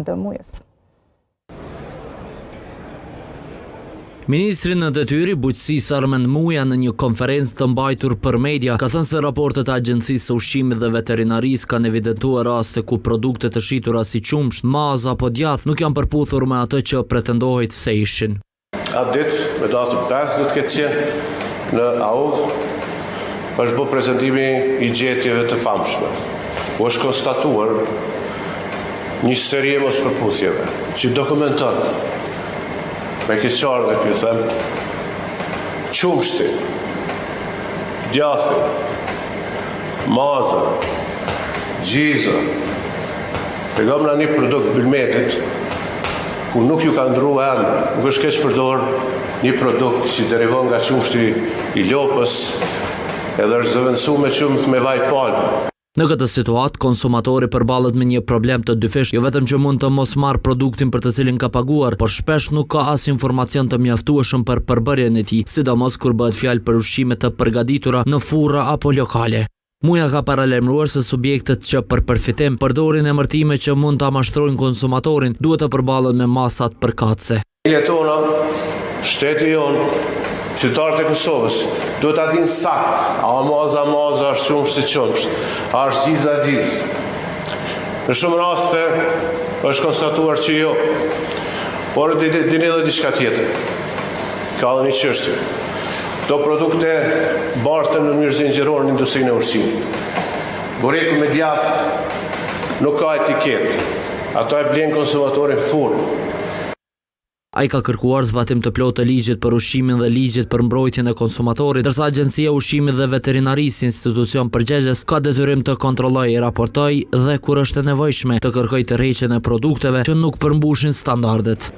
Armend Mujës. Ministri në detyrë i Bujqësisë Armend Muja në një konferencë të mbajtur për media ka thënë se raportet e Agjencisë së Ushqimit dhe Veterinarisë kanë evidentuar raste ku produkte të shitura si qumësht, mazë apo djathë nuk janë përputhur me atë që pretendohej se ishin. Atë ditë, me datën 5 do të ketë qenë në AUV, është bo prezentimi i gjetjeve të famshme. U është konstatuar një seri e mospërputhjeve, që dokumenton Me keqardhje po ju them, qumështi, djathi, maza, gjiza, tregomna një produkt bulmetit, ku nuk ju ka ndru emri, nuk është keqpërdor një produkt që derivon nga qumështi i lopës, edhe është zëvendësu me qumësht me vaj palme. Në këtë situatë, konsumatori përballet me një problem të dyfishtë, jo vetëm që mund të mos marrë produktin për të cilin ka paguar, por shpesh nuk ka as informacion të mjaftueshëm për përbërjen e tij, sidomos kur bëhet fjalë për ushqime të përgatitura në furra apo lokale. Muja ka paralajmëruar se subjektet që për përfitim përdorin emërtime që mund ta mashtrojnë konsumatorin, duhet të përballen me masat përkatëse. Familjet tona, shteti jonë, qytetarët e Kosovës, duhet ta dinë saktë, a maza maza, është qumështi qumësht, a është gjiza gjizë. Në shumë raste është konstatuar që jo, por dini edhe diçka tjetër. Ka edhe një çështje. Këto produkte barten në mënyrë zinxhirore në industrinë e ushqimit. Boreku me djathë nuk ka etiketë. Ato e blen konsumatori në furrë. Ai ka kërkuar zbatim të plotë të ligjit për ushqimin dhe ligjit për mbrojtjen e konsumatorit, ndërsa Agjencia e Ushqimit dhe Veterinarisë si institucion përgjegjës ka detyrim të kontrollojë, raportojë dhe kur është e nevojshme të kërkojë tërheqjen e produkteve që nuk përmbushin standardet.